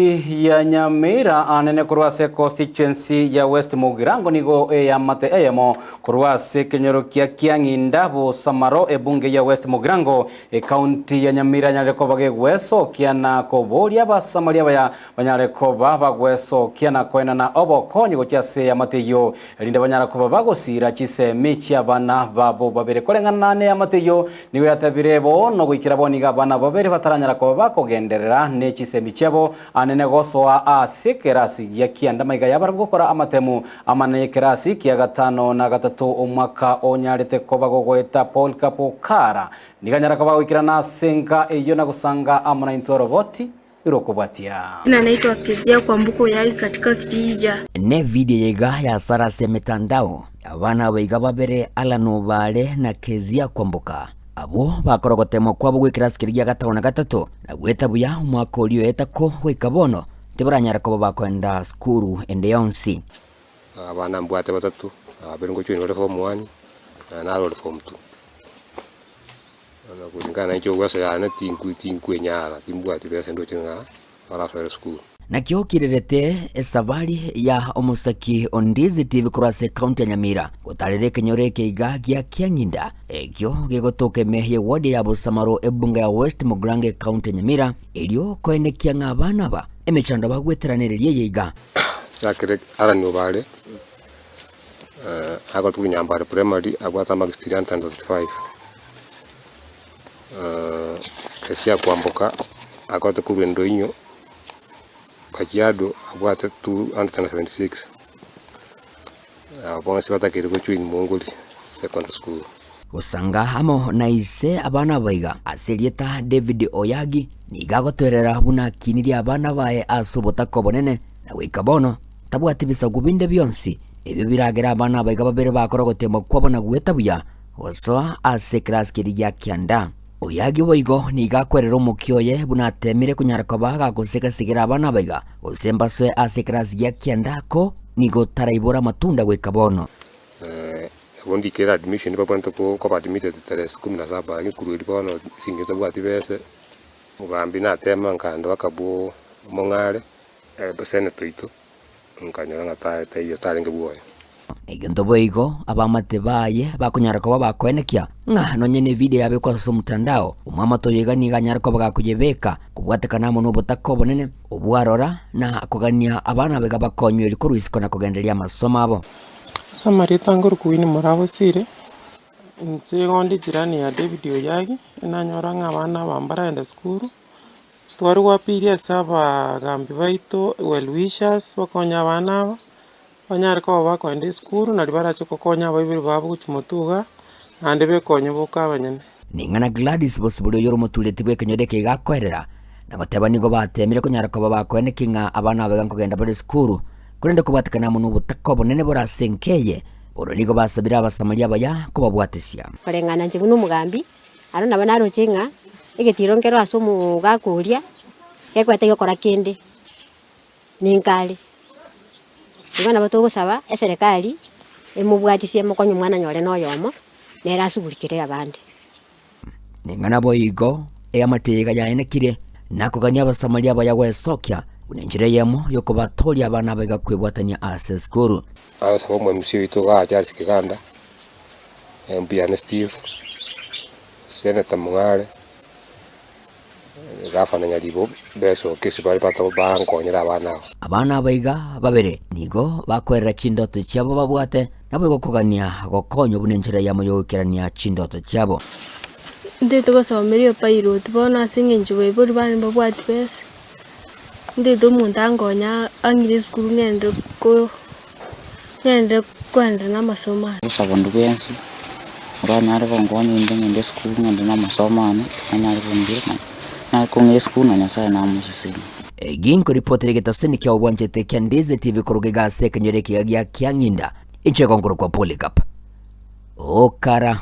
Ya Nyamira anene korwa ase constituency ya West Mugirango nigo eyamate eyemo korwa ase ekenyoro kia Kiang'inda Bosamaro ebunge ya West Mugirango ecounty ya Nyamira anyare koba gegwesokia na koboria abasamaria abaya banyare koba bagwesokia na koenana obokonyi gochia ase eyamate eyio erinde banyare koba bagosiira chisemi chi'abana babo babere. Koreng'ana neyamate eyio Nigo yatebire, Bono goikera bono iga abana babere bataranyara koba bakogenderera ne chisemi chiabo anene gosoa ase ekerasi gia kianda maiga y'abarabwo gokora amatemu amanene y'ekerasi kia gatano na gatato omwaka onyarete koba gogoeta Polycarp Okara nigo anyara koba goikerana ase enka eyio na gosanga amo naintwe oroboti rw'okobwatia. Jina naitwa Kezia Kwamboka Oyagi katika kijiji cha. Ne video eye iga yasara ase emetandao, abana aba iga babere Allan Obare na Kezia Kwamboka, abwo bakora ogoteemwa kwabo gw'ekerasi keria gia gatano na gatato na goeta buya omwaka oria oeta ko goika bono tibaranyara koba bakoenda sukuru ende yonsi. Abana mbwate batato, babere ngochweni bare form one, na naro ore form two. Bono kulingana na inche obueso yane tinku tinkwenyara, timbwati besa ndoche ng'a barasoere sukuru. Nakio kirerete esabari ya omosaki o Ndizi TV korwa ase ekaunti ya Nyamira gotarera ekenyoro eke iga gia Kiang'inda ekio gegotoka ime ye ward ya Bosamaro ebunge ya West Mugirango ekaunti ya Nyamira erio koenekia ng'a abana aba emechando bagweteranereria eye iga. Chakire Allan Obare, agotigwa Nyambare Primary abwate amarks 335. Kesia kwamboka agote korwa endoinyo Kajiado abwate 276, abo bonsi batakeire gojoin Mongoli Secondary School. Gosanga amo na ise abana abaiga ase erieta David Oyagi nigo agotoerera buna akinirie abana baye ase obotaka obonene na goika bono tabwati bisaku binde bionsi ebio biragere abana abaiga babere bakore ogoteemwa kwabo na goeta buya Gosoa ase ekerasi keria gia kianda. Oyagio boigo nigo akwerera omokia oye buna ateemire konyara koba gagosega-segera abana abaiga, gose mbasoe ase ekerasi gia kianda ko nigo taraibora amatunda goika bono. Nabo ndikere admission babwenerete koba admitted tarehe kumi na saba lakini korwa erio bono ase eng'encho ntabwati bese, omogambi natema nkaenda mpaka bwo omong'are, senator oito. Nkanyora ng'a taiyo tarenge bwoye. Egento boigo abamate baye bakonyara koba bakoenekia ng'a nonye nevidio yabekwa ase omotandao, omwamate oyo iga nigo anyare koba gakoyebeka kobwatekana amo nobotaka obonene obwarora na kogania abana abe iga bakonywe erio korwa isiko na kogendereria amasomo abo. Ase amarieta ngorokwa Winnie Morabosire, inche igo nde jirani ya David Oyagi, nanyora ng'a abana aba mbaragenda sukuru, Tware gwapiria ase abagaambi baito well wishers bakonye abana aba, banyare koba bakoenda esukuru naria barache gokonya abaibori babo gochia motwe igaa, naende bekonye boka abanyene. Ning'ana Gladys Bosibori oyore omotureti bw'ekenyoro eke iga akoerera, na goteba nigo bateemire konyara koba bakoenekia ng'a abana aba iga nkogenda bare esukuru, korende kobwatekana amo nobotaka obonene bore ase enka eye, bono nigo basabire Abasamaria abaya kobabwatesia. Koreng'ana inche buna omogambi, Aro nabo naroche ng'a egetiiro nkero ase omogaka oria, gekwete gokora kende, ninkare. Igo nabo togosaba eserekari, emobwatisie emokonye omwana onye ore na oyomo, nere asugurikere abande. Ning'ana boigo eamate eye iga yaenekire, nakogania Abasamaria abaya gwesokia buna enchera eyemo y'okobatooria abana abaiga kwebwatania ase esukuru. Agosaba omwemisi oito igaa Charles Kiganda, MP yane Steve, Senator Mung'are, Gavana Nyaribo besoke ase bare bankonyere abana aba. Abana aba iga babere nigo bakoerera chindoto chiabo babwate, naboigo kogania gokonywa buna enchera eyemo y'ogoikerania chindoto chiabo. Ntete gosomeria epilot bono ase eng'encho baibori bane mbabwati besa, ntete omonto ankonye ang'ire esukuru ng'ende ko. Ng'ende koenderera namasomo ane. Gosaba onde bwensi, oranyare gonkonya inde ng'ende esukuru ng'ende namasomo ane, anyare kong'ira na anyare kong'ira esukuru na Nyasaye namosesenie. Egi nkoripotera egetaseni kia obwanchete kia Ndizi TV koruga iga ase ekenyoro ekiya gia Kiang'inda, inche egonkorokwa Polycarp Okara.